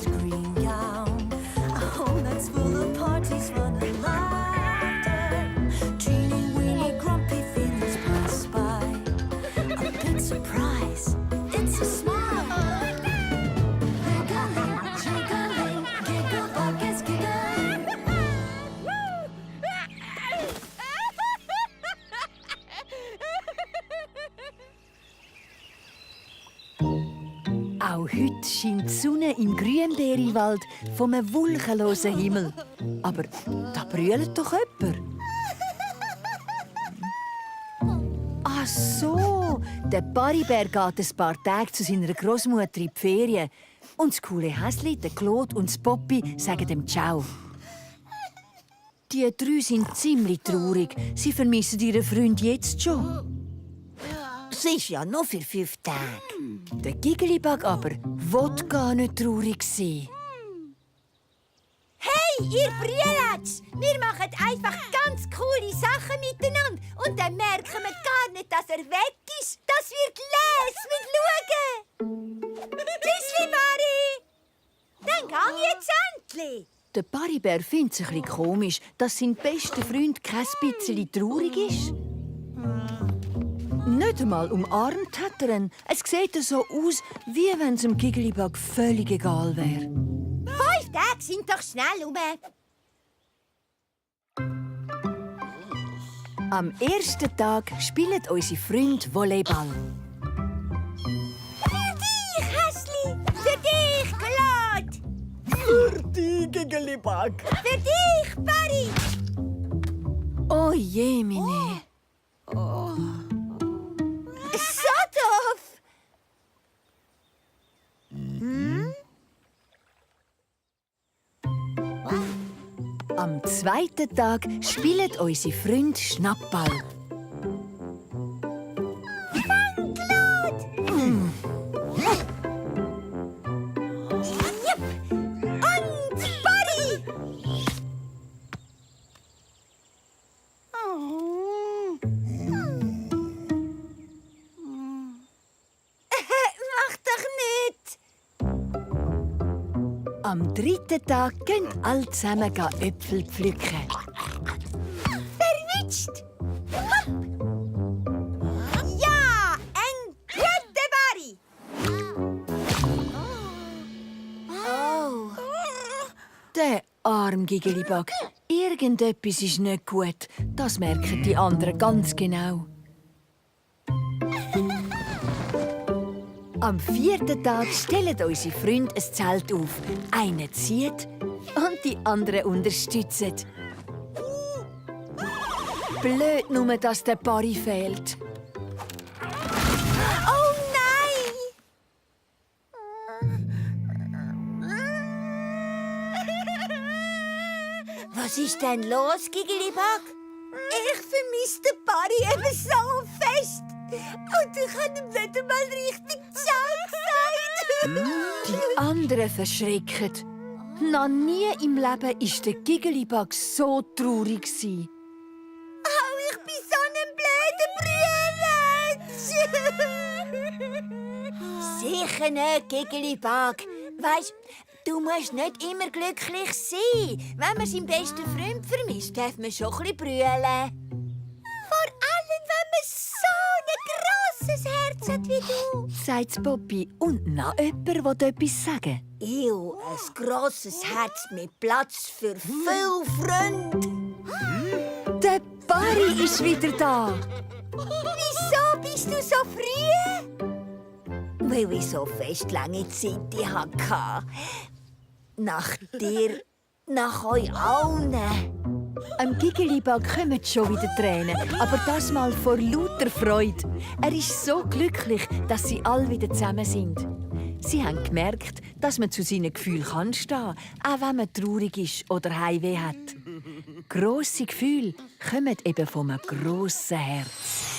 his green gown. A home that's full of parties, fun and laughter. Teeny weeny grumpy feelings pass by. A big surprise, it's a smile. Giggling, jiggling, Gigglebug is giggling. Auch heute scheint die Sonne im Grünbeerwald vom wolkenlosen Himmel. Aber da brüllt doch jemand. Ach so, der Paribär geht ein paar Tage zu seiner Großmutter in die Ferien. Und das coole Häsli, der Claude und das Poppy sagen dem Ciao. Die drei sind ziemlich traurig. Sie vermissen ihren Freund jetzt schon. Es ist ja nur für 5 Tage. Der Gigglebug aber will gar nicht traurig sein. Hey, ihr Brüelats! Wir machen einfach ganz coole Sachen miteinander. Und dann merken wir gar nicht, dass er weg ist. Das wird les mit Schauen. Tschüssli, Mari! Dann gang jetzt endlich. Der Paribär findet es ein bisschen komisch, dass sein bester Freund kein bisschen traurig ist. Nicht einmal umarmt hat er ihn. Es sieht so aus, wie wenn es dem Gigglebug völlig egal wäre. 5 Tage sind doch schnell um. Am ersten Tag spielen unsere Freunde Volleyball. Für dich, Häsli! Für dich, Claude! Für die Gigglebug. Für dich, Barry! Oh je, meine. So doof! Am zweiten Tag spielen unsere Freunde Schnappball. Und Barry! Mach doch nicht! Am dritten Tag gehen alle zusammen Äpfel pflücken. Verwitscht! Hopp! Ja, ein guter Barry! Oh. Der arme Gigglebug. Irgendetwas ist nicht gut. Das merken die anderen ganz genau. Am vierten Tag stellen unsere Freunde ein Zelt auf. Einer zieht und die anderen unterstützen. Blöd nur, dass der Barry fehlt. Oh nein! Was ist denn los, Gigglebug? Ich vermisse den Barry eben so fest. Und ich habe ihm nicht einmal richtig Ciao gesagt. Die anderen verschrecken. Noch nie im Leben war der Gigglebug so traurig gewesen. Oh, ich bin so ein Blöder. Sicher nicht, Gigglebug. Weisst, du musst nicht immer glücklich sein. Wenn man seinen besten Freund vermisst, darf man schon ein bisschen brüllen. Vor allem, wenn man so ein grosses Herz hat wie du. Sagt Poppy. Und noch jemand will etwas sagen. Ein grosses Herz mit Platz für viele Freunde. Der Barry ist wieder da. Wieso bist du so früh? Weil ich so fest lange Zeit hatte. Nach dir, nach euch allen. Am Gigglebug kommen schon wieder Tränen, aber das mal vor lauter Freude. Er ist so glücklich, dass sie alle wieder zusammen sind. Sie haben gemerkt, dass man zu seinen Gefühlen stehen kann, auch wenn man traurig ist oder Heimweh hat. Grosse Gefühle kommen eben vom grossen Herz.